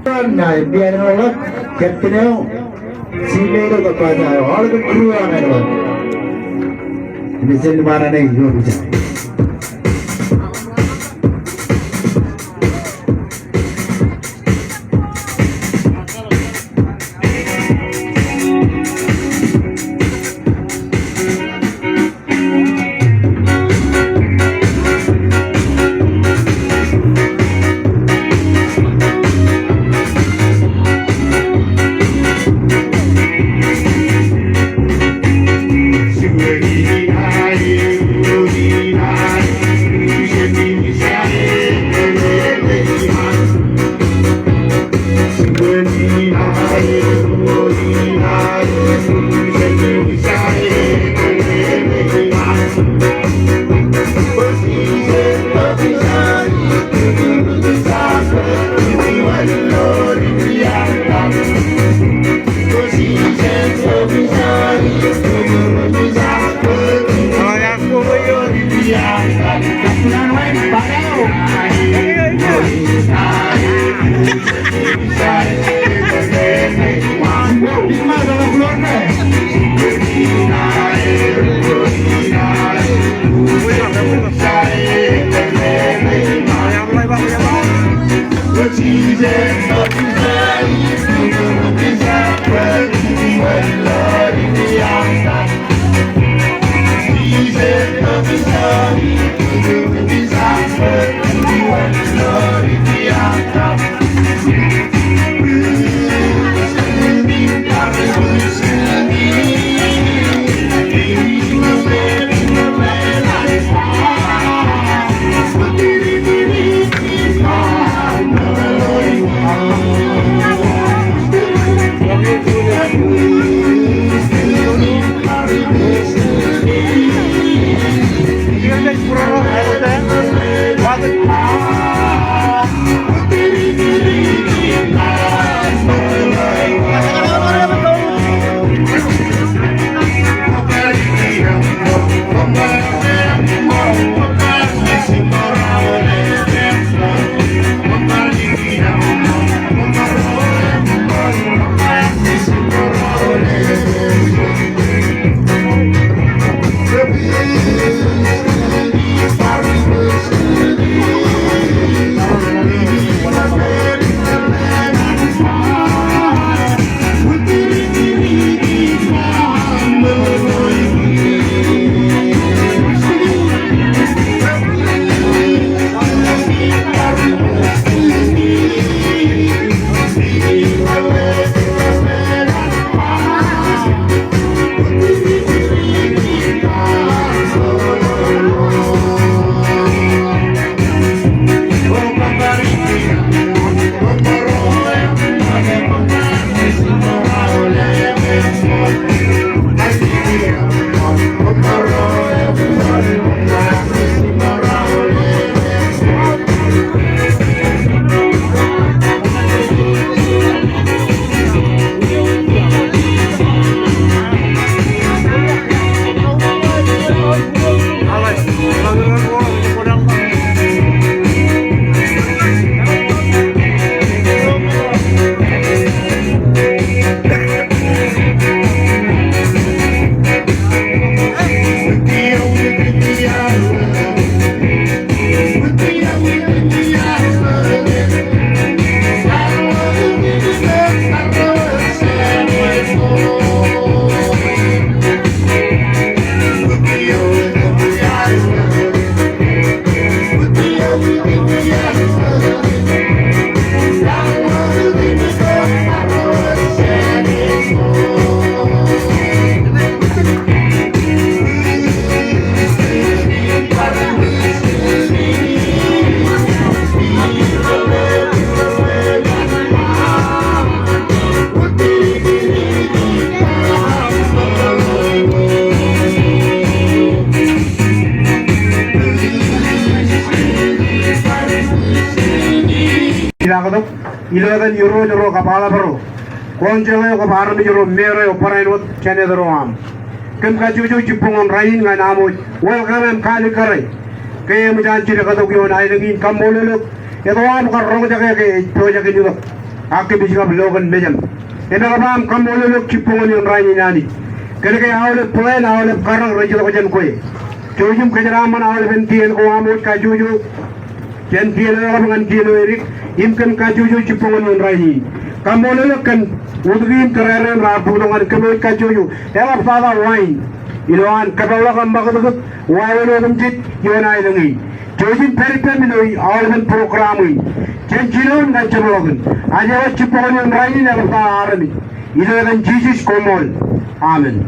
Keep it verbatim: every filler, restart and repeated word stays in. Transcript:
Ṃaan eo, captain eo, seaman eo, kōppaak eo, aolep crew eo an aer. Ṃaan eo, ioon jet. Ilo etan Irooj ro kab Aḷap ro, Kọunsel eo kab armej ro, Mayor eo, barāinwōt Senator eo aṃ. Kōm kajjojo jibboñōn rainin ñan aṃ wōj welcome im kaalikkare ke eṃōj an jidik tok ioon aelōñ in. Kaṃṃoolol eok, etto aṃ kar roñjake ke ej pojak in itok ak kōmij kab lo kōn mejaṃ. Im eḷap aṃ kaṃṃoolol eok jibboñōn ioon rainin Anij. Kōnke aolep plan, aolep karōk rej itok jān kwe. Jouj im kōjeraaṃṃan aolepen kien ko aṃ wōj kajjojo jān kien eo eḷap ñan kien eo edik, im kōm kajjojo jibboñōn ioon rainin. Kaṃṃoolol eok kōn utikin tōrerein raar bōktok ñan kōm wōj kajjojo. Eḷaptata wain ilo an kōpeḷḷọk im ṃakūtkūt wāween otemjej ioon aelōñ in. Jouj im pād ippām ilo aolepen program in jān jinoin ñan jeṃḷọkin. Ajewōj jibboñōn ioon rainin, eḷaptata armej. Ilo etan Jisōs koṃṃool. Amen.